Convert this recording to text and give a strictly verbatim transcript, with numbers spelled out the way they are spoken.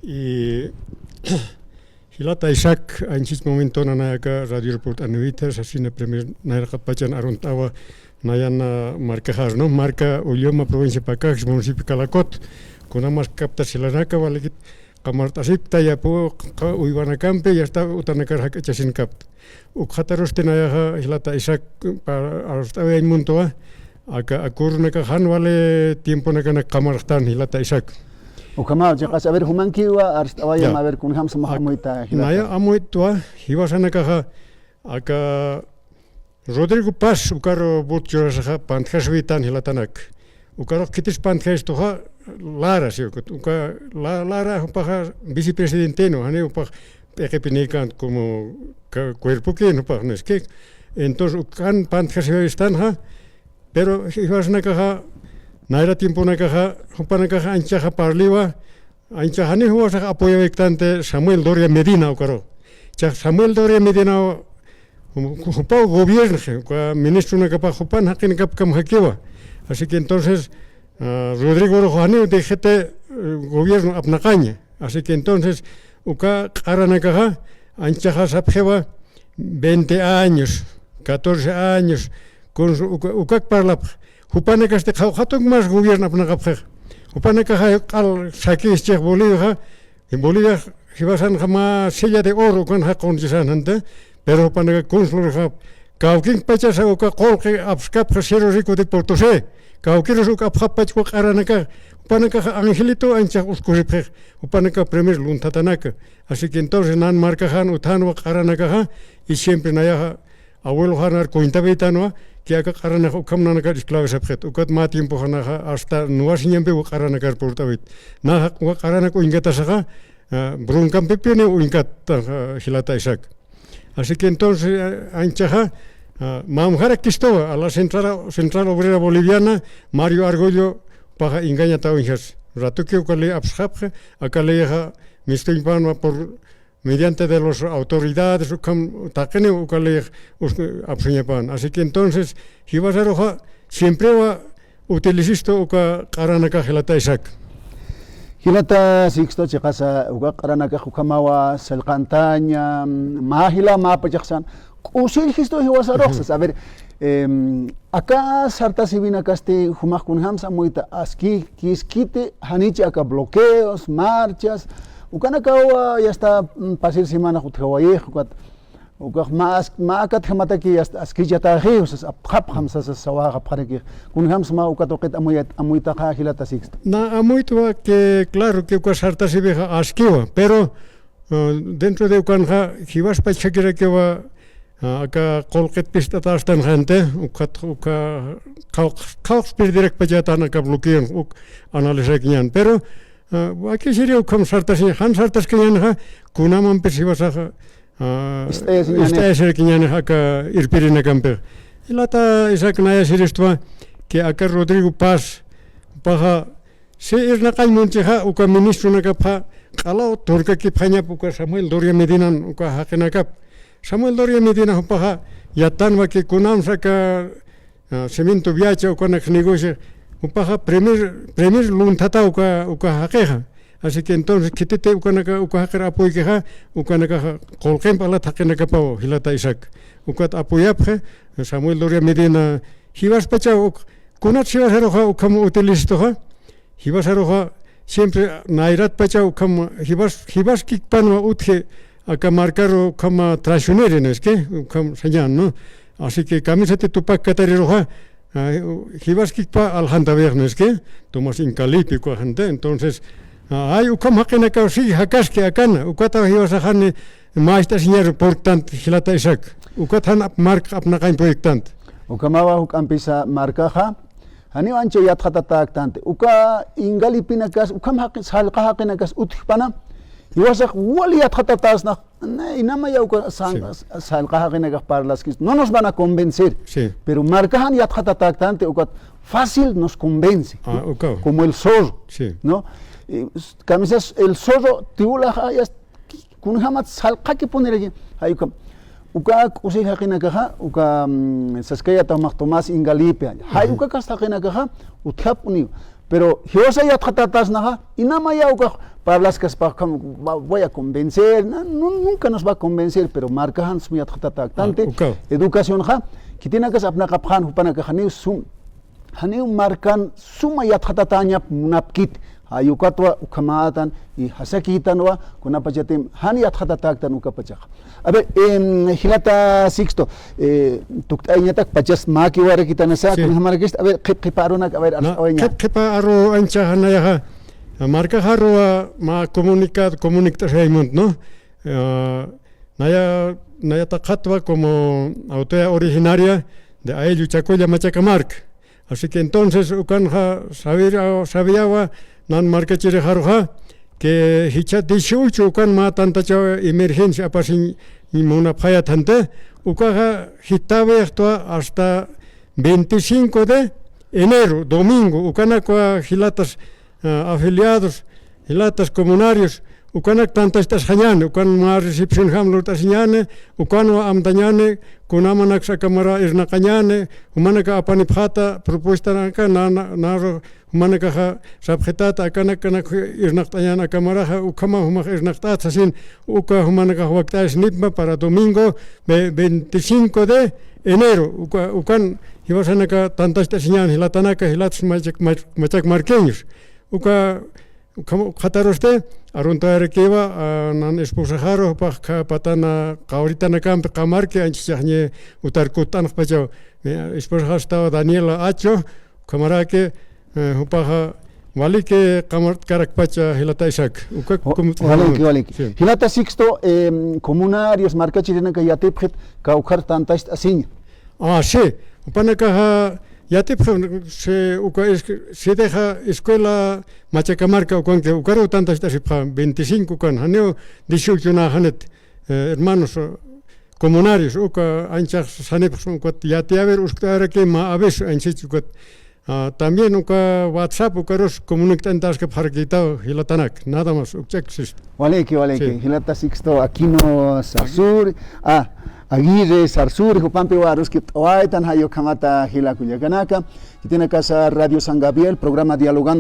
Y jilata Isaac, anchhich momentona nayaka radio report anwita, sasina primer nayraqat pachan arunt'awa, nayana markaxar, ¿no? Marka Ulluma, provincia Pacajes, municipio Calacot, kuna maskapta silanaka, walikit qamart'asipta yapu, qa-, uywanakampi, yasta utanakar jak'achasinkapta. Ukxatarusti nayaxa jilata Isaac, pa-, arst'awi añmuntuwa, aka akurunakax jan wali tiemponakanak qamarxtan jilata Isaac. Ukhama, chiqas, a ver, jumankiwa, arst'awayam, ya, a ver, kunjamsa max amuyta, jilata. Naya amuytwa, jiwasanakaxa, aka Rodrigo Paz, ukaru voto churasaxa, pantjaswitan jilatanak. Ukarux khitis pantjastuxa, Lara, sí, uka, uka La-, Lara, jupaxa vicepresidentenu, jani jupax p'iqipinikan como ca-, cuerpokin, jupax, ¿no es que? Entonces, ukan pantjaswistanxa, pero jiwasanakaxa, nayra tiemponakaxa, jupanakaxa anchaxa parliwa, ancha jani jiwasax apoyawiktanti Samuel Doria Medina ukaru. Chax Samuel Doria Medina, ju-, jupaw gobierno, uka ministronakapax jupan jaqinakapkam jakiwa. Así que entonces, ah, Rodrigo Rojo janiw dijiti, eh, gobierno apnaqaña. Así que entonces, uka q'aranakaxa, anchaxa sapxiwa, veinte años, catorce años, con su, uka, ukak parlapx. Jupanakasti qhawqhatuk más gobierno apnaqapxix. Jupanakaxa q'al sakischix Boliviaxa, Boliviax jiwasanxa mä silla de oro ukan jaqunchisanxanta, pero jupanaka consulxa, kawkinkpachasa uka qullqi apskapxa Cerro Rico de Potosí, kawkirus uka apxapach uka q'aranakax, jupanakaxa Angelito anchax uskusipxix, jupanaka primer lunthatanaka. Así que entonces nan markaxan uthanwa q'aranakaxa, y siempre nayaxa abueloxanar cuentawitanwa, que aka q'aranax ukham nanakar esclavizapxit. Ukat mä tiempoxanaxa hasta nuwasiñampiw q'aranakar purt'awit. Naxa uka q'aranak uñkatasaxa, ah, broncampipiniw uñkat, ah, jilata Isaac. Así que entonces, ah, anchaxa, ah, mamjarakistwa, a la Central, Central Obrera Boliviana, Mario Argüello, paxa engañata uñjas. Ratuki uka ley apsxapxi, aka leyxa mistuñpanwa por mediante de los autoridades, ukham taqiniw uka ley us-, apsuñapan. Así que entonces, jiwasaruxa siemprewa utilicistu uka q'aranakax jilata Isaac. Jilata Sixto, chiqasa uka q'aranakax ukhamawa sallqantaña, mä jila mä pachaxsan, k'usiljistu jiwasarux, ujú, sas. A ver, em, aka sartasiwinakasti jumax kunjamsa amuyta aski, kiskiti, janichi aka bloqueos, marchas, ukanakawa ya está, mm, pasir semanax utjawayix, ukat, ukax mä as-, mä akatjamataki ya está askichataxi, sas, apxapxam, sas, sas, sawaxapxaraki. Kunjamsa mä uka tuqit amuyat-, amuytaxa jilata Sixto. Na amuytwa que, claro que uka sartasiwixa askiwa, pero ah, dentro de ukanxa, jiwaspachakirakiwa, ah, aka qullqit pist'atastanxanti, ukat, uka qawqs-, qawqs pirdirakpachatan aka bloqueon, uk analizarakiñän. Pero, ah, wakisiri ukham sartasiñ, jan sartaskiñänxa, kunamampis jiwasaxa, ah, ist'ayasiñäni, ist'ayasirakiñänix aka irpirinakampix. Jilata Isaac, nayasiristwa, que aka Rodrigo Paz, jupaxa, si irnaqañ munchixa, uka ministronakapxa, q'alaw turkakipxañap uka Samuel Doria Medinan uka jaqinakap. Samuel Doria Medina jupaxa, yattanwa que kunamsa aka, ah, cemento viacha ukanak negocio, jupaxa primer, primer lunthata uka, uka jaqixa. Así que entonces, khititi ukanaka, uka jaqir apuykixa, ukanakaxa qullqimp alat jaqinakapaw, jilata Isaac. Ukat apuyapxi, Samuel Doria Medina, jiwaspachaw uk-, kunat jiwasaruxa ukham utilistuxa, jiwasaruxa siempre nayratpachaw ukham jiwas-, jiwaskikpanwa utji aka markaru ukham traicioneri, ¿no es que? Ukham sañän, ¿no? Así que kamisati tupakkatariruxa, ah, jiwaskikpa aljantawix, ¿no es que? Tomás Incalipi uka janta. Entonces, ah, ay, ukham jaqinakaw si jakaski akana, ukataw jiwasaxani macht'asiñar purktant jilata Isaac. Ukat jan ap-, mark apnaqañ puriktant. Ukhamawa juk'ampisa markaxa, janiw ancha yatxatatäktanti. Uka Incalipinakas, ukham jaqi-, sallqa jaqinakas utjpana, jiwasax wali yatxatatäsnax, na, inamaya uka san-, sí, sallqa jaqinakax parlaskis, no nos van a convencer. Sí. Pero markaxan yatxatatäktanti, ukat fácil nos convence. Ah, ukaw. Como el zorro, sí, ¿no? Eh, s-, kamisas el zorro, tiwulaxa, ya est-, kunjamat sallqakipuniraki, jay uka, uka k'usi jaqinakaxa, uka, mm, saskayata jumax Tomás Incalipi, jay, ujú, ukakas jaqinakaxa, utjapuniw. Pero jiwasa yatxatatäsnaxa, inamaya ukax parlaskaspax ukham, va-, voy a convencer, na-, nu-, nunca nos va a convencer, pero markaxan sum yatxatatäktante, Ah, ukaw. Educacionxa, khitinakas apnaqapxän jupanakax janiw sum, janiw markan suma yatxatatäñap munapkiti, jay ukatwa ukhamätan, y jasakïtanwa, kunapachatim jan yatxatatäktan ukapachaxa. A ver, em, jilata Sixto, eh, tukt'ayañatak pachas mäkiwarakitanasa, Sí. kunjamarakista, a ver, qhip qhipa arunak, a ver, Na, arst'awayaña. Qhip qhipa aru anchaxa nayaxa, markaxaruwa mä comunicado, comunict'asaymunt, ¿no? Eh, naya, naya taqhatwa como autoridad originaria de ayllu Chakulla Machacamarca. Así que entonces, ukanxa sabir-, sabiyawa, nan markachirixaruxa, que jichha dieciocho ukan mä tantachaw emergencia apasiñ munapxayät janta, ukaxa jitawayxtwa hasta veinticinco de enero, domingo, ukanakwa jilatas, ah, afiliados, jilatas comunarios, ukanak tantacht'asxañäni, ukan mä recepcionjam lurt'asiñäni, ukanwa amtañäni, kunamanaks aka mara irnaqañäni, jumanaka apanipxäta propuestanaka, na, na, naru, jumanakaxa sapxitäta, akanakanak irnaqt'añäni aka maraxa, ukhama jumax irnaqt'ät sasin, uka jumanakax wakt'asnipma para domingo, ve-, veinticinco de enero, uka, ukan jiwasanaka tantacht'asiñäni jilatanaka, jilatas machak, mach-, machak marqueños. Uka, ukham-, ukxatarusti, aruntayarakiwa, a, nan esposaxaru, jupax kha patana qawritanakampi qamarki, anchhichaxñi utar kutt'anxpachaw. Mi esposaxa astawa Daniela Acho, ukhamaraki, eh, jupaxa waliki qamart'karakpacha jilata Isaac. Uka Wa-, kum-, waliki, waliki. Sí. Jilata Sixto, em, comunarios, markachirinaka yatipxit, kawkhar tantacht'asiña. Ah, sí. Jupanakaxa yatipxi, se-, uka es-, sidixa escuela Machacamarca ukanki, ukaru tantacht'asipxa, veinticinco ukan, janiw dieciocho naxanit, eh, hermanos, eh, comunarios, uka anchax sanipxsma ukat yatiyäwir uskt'ayaraki mä aviso anchhich ukat. Ah, también uka WhatsApp, ukarus comunict'antaskapxarakïtaw jilatanak, nada más, ukch'ak sist. Waliki, waliki. Sí. Jilata Sixto Aquino Sarsuri, ah, Aguirre Sarsuri, jupampiwa aruskipt'awaytan, jay ukhamata jila kullakanaka. Khitinakasa Radio San Gabriel, programa Dialogando